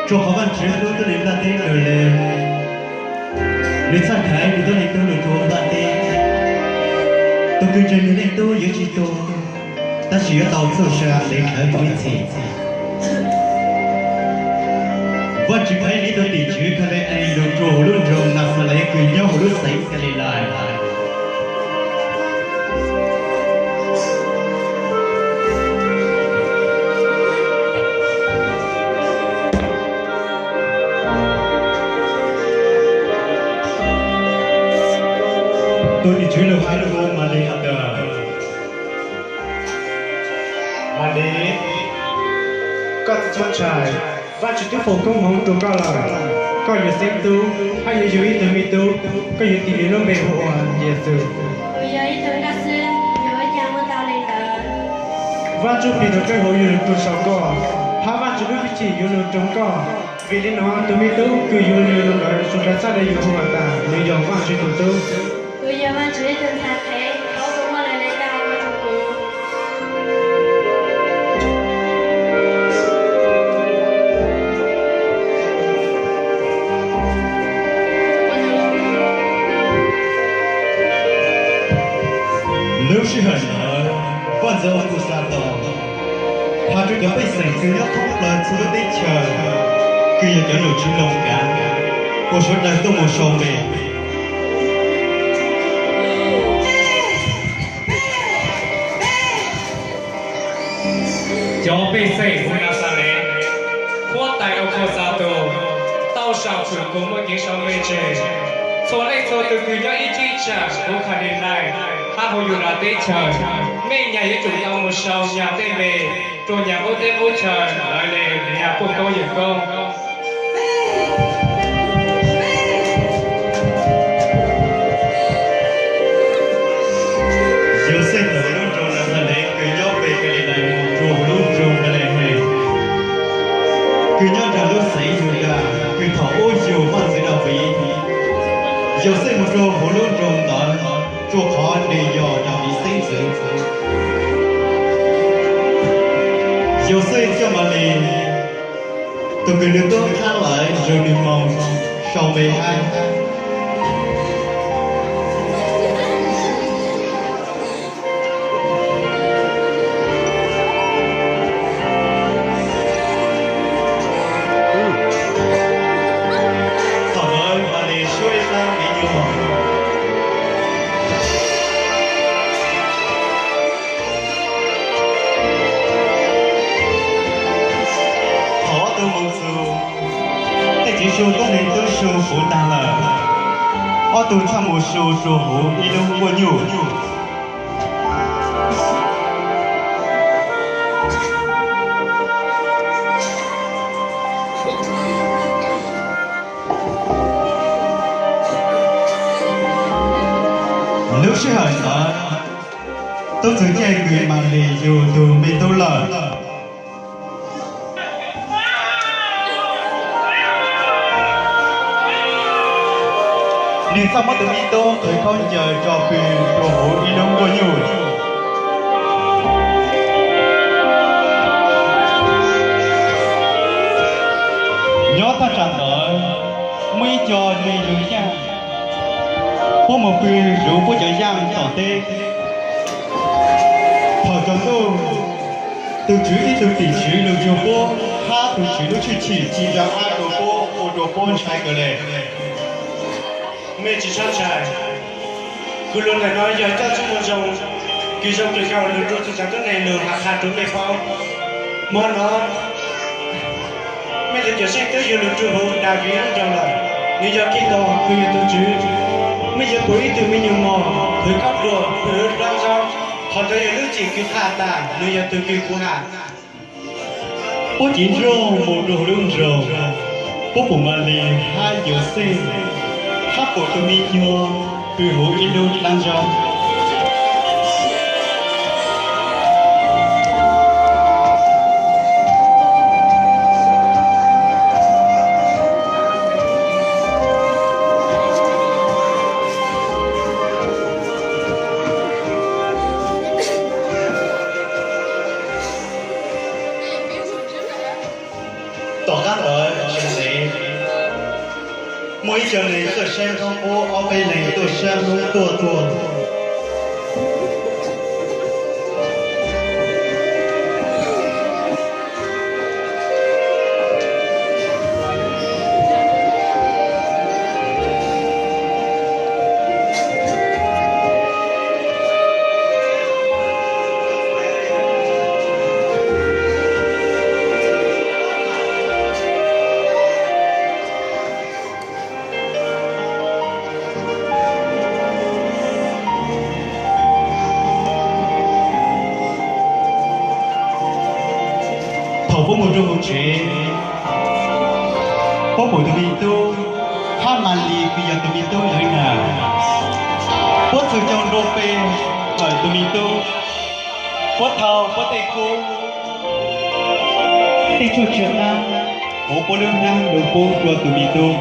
Rua qhov Vaajtswv hlub tuab neeg nplaj teb kawg le, nwg txhaj khaiv nwg tuab neeg tub lug rua nplaj teb. Tug kws ntseeg nwg Leej Tub yuav tsi tuag, tab sis yuav tau txuj sa ntev dlhawv mus ib txhis. Vaajtswv khaiv nwg ib tug tim tswv Khas Les Es lug rua huv lub nroog Nas Xas Les kws nyob huv lub xeev Kalilais. Tug tim tswv lug has rua Malis has tas, Malis, koj txhob ntshai, Vaajtswv twb foom koob hmoov rua koj lawm. Koj yuav xeeb tub hab yuav yug ib tug me tub, koj yuav tis nwg lub npe hu ua Yexus. Kuv yog ib tug dab xwb, yuav ua caag muaj tau le ntawd? Vaaj Ntsuj Plig tug Kawj Huv yuav lug rua sau koj, hab Vaajtswv lub hwj chim yuav lug roog koj. Vim le nuav tug me tub kws yuav lug lug ntawd zoo dlhau txhaj le yug hu has tas nwg yog Vaajtswv tug tub. Kuv yog Vaajtswv ib tug ntxhais qhev, thov koj muab lawv le tau rua kuv. Lub sij hawm ntawd, Vaaj Ntxwv Augusta has rua cov pej xeem kws nyob thoob plawg txhua lub teb chaws kws yog cov nom tswv Loos Kaav, ua suav dlawg tuaj mus sau npe. Cov pej xeem huv Nas Xas Les, huab tais Augusta tau sau txhum kws muaj kev sau npe tseg. Txhua leej txhua tug kws nyob ib tseeb tsaam huv Kalilais hab huv Yudas teb chaws, mej nyag yuav tsum tau mus sau nyag tej npe rua nyag qub teb qub chaw lawv le nyag puj koob yawm koob. Yauxej tawm huv lub nroog Nas Xas Les kws nyob peg Kalilais mus rua huv lub nroog Npelehees kws nyob nraag lub xeev Yudas kws thaum ub yug vaaj ntxwv Daviv. Yauxej mus rua huv lub nroog ntawd rua qhov nwg yog Daviv xeeb ntxwv. Yauxej coj Malis, tug kws nwg tub qhab lawm nrug nwg moog sau npe hab. Thaum ntawd Malis suab ib sab me nyuam. Thaum ob tug moog txug, tej txiv su tuab neeg tub su puv taag lawm, ob tug txhaj mus su rua huv ib lub nkuaj nyuj. Lub sij hawm ntawd, tub txug caij kws Malis yug tug me tub lawm. Nwg txhaj muab tug me tub qhwv khaub ncaws tso pw rua huv ib lub nkuaj nyuj. Nyob thaj tsam ntawd, muaj ib co me yug yaaj puab moog pw zuv puab cov yaaj tom teb. Thaum tsaus ntuj, tug Tswv ib tug tim tswv lug yug puab, hab tug Tswv lub tshwj chim ci ntsa qab rua puab, ua rua puab ntshai kawg le. Mej tsi tshab ntshai, kuv lug ntawm no yog coj txuj moo zoo kws zoo kawg nkaus lug rua txhua tsav tuab neeg lug has qha rua mej paub. Mo no mej tug Cawm Seej twb yug lug rua huv Daviv lub nroog lawm. Nwg yog Khetos, kws yog tug Tswv. Mej yuav pum ib tug me nyuam mos qhwv khaub dluag pw huv dlaab zaub. Qhov ntawd yog lub cim kws qha tas nwg yog tug kws kuv has. Puab cev nrooj mus rua huv lub nroog, puab pum Malis hab Yauxej, hab pum tug me nyuam pw huv ib lub dlaab zaub. Tom qab ntawd, Ib co neeg tuaj saib hnub qub, ob peb leeg tuaj saib hnub tuaj tuag. Thaum puab mus rua hauv tsev, puab pum tug me tub, hab Malis kws yog tug me tub ntawd na, puab txhua cau nrua pe hawm tug me tub, puab thau puab tej kub, tej tshuaj tsw qab huv puab lub hnab du pub rua tug me tub.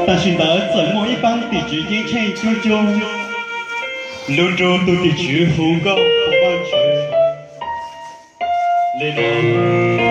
Tam sim ntawd txawm muaj ib paab tim tswv ceeb tsheej coob coob lug nrug tug tim tswv hu nkauj hu Vaajtswv le nuav.